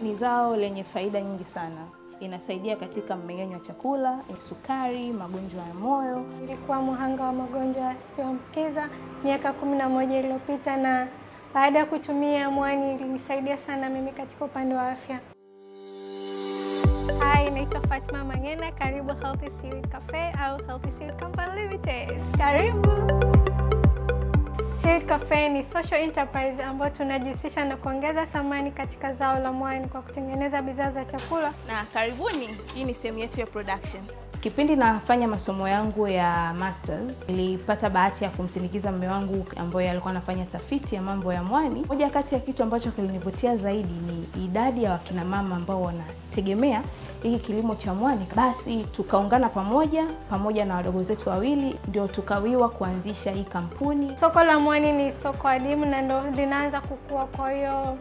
Ni zao lenye faida nyingi sana. Inasaidia katika mmeng'enyo wa chakula, sukari, magonjwa ya moyo. Nilikuwa mhanga wa magonjwa yasiyoambukiza miaka 11 iliyopita, na baada ya kutumia mwani ilinisaidia sana mimi katika upande wa afya. Hi, naitwa Fatma Mangena, karibu Healthy Seaweed Cafe au Healthy Seaweed Company Limited. Karibu. Seaweed Cafe ni social enterprise ambayo tunajihusisha na kuongeza thamani katika zao la mwani kwa kutengeneza bidhaa za chakula. Na karibuni, hii ni sehemu yetu ya production. Kipindi nafanya masomo yangu ya masters, nilipata bahati ya kumsindikiza mume wangu ambaye alikuwa anafanya tafiti ya mambo ya mwani. Moja kati ya kitu ambacho kilinivutia zaidi ni idadi ya wakina mama ambao wanategemea hiki kilimo cha mwani. Basi tukaungana pamoja na wadogo zetu wawili, ndio tukawiwa kuanzisha hii kampuni. Soko la mwani ni soko adimu na ndio linaanza kukua, kwa hiyo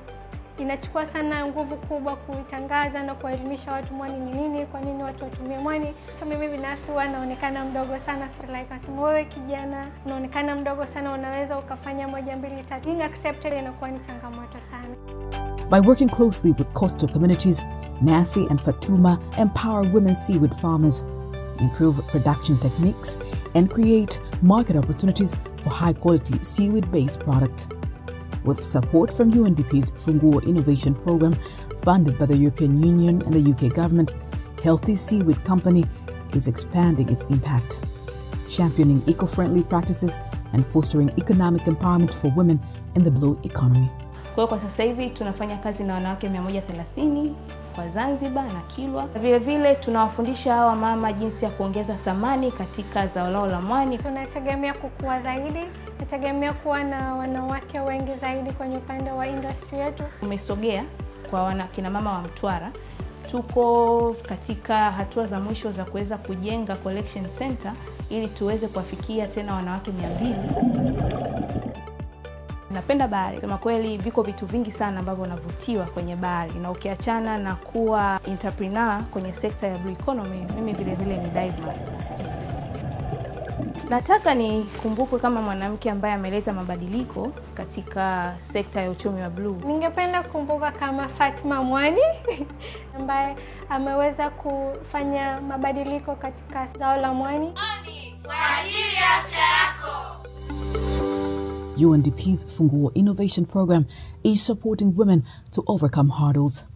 inachukua sana nguvu kubwa kuitangaza na kuelimisha watu mwani ni nini, kwa nini watu watumie mwani. So mimi binafsi huwa naonekana mdogo sana, so like nasema wewe kijana unaonekana mdogo sana, unaweza ukafanya 1, 2, 3. Being accepted inakuwa ni changamoto sana. By working closely with coastal communities, Nancy and Fatuma empower women seaweed farmers, improve production techniques, and create market opportunities for high-quality seaweed-based products. With support from UNDP's Funguo Innovation Program, funded by the European Union and the UK government, Healthy Seaweed Company is expanding its impact, championing eco-friendly practices and fostering economic empowerment for women in the blue economy. Kwa hiyo kwa sasa hivi tunafanya kazi na wanawake 130 kwa Zanzibar na Kilwa. Vile vile tunawafundisha hawa mama jinsi ya kuongeza thamani katika zao lao la mwani. Tunategemea kukua zaidi, tunategemea kuwa na wanawake wengi zaidi kwenye upande wa industry yetu. Tumesogea kwa kina mama wa Mtwara. Tuko katika hatua za mwisho za kuweza kujenga collection center ili tuweze kuwafikia tena wanawake 200. Napenda bahari. Sema kweli viko vitu vingi sana ambavyo navutiwa kwenye bahari, na ukiachana na kuwa entrepreneur kwenye sekta ya blue economy, mimi vile vile ni dive master. Nataka nikumbukwe kama mwanamke ambaye ameleta mabadiliko katika sekta ya uchumi wa blue. Ningependa kukumbuka kama Fatma Mwani ambaye ameweza kufanya mabadiliko katika zao la mwani. Mwani kwa ajili ya afya yako. UNDP's Funguo Innovation Program is supporting women to overcome hurdles.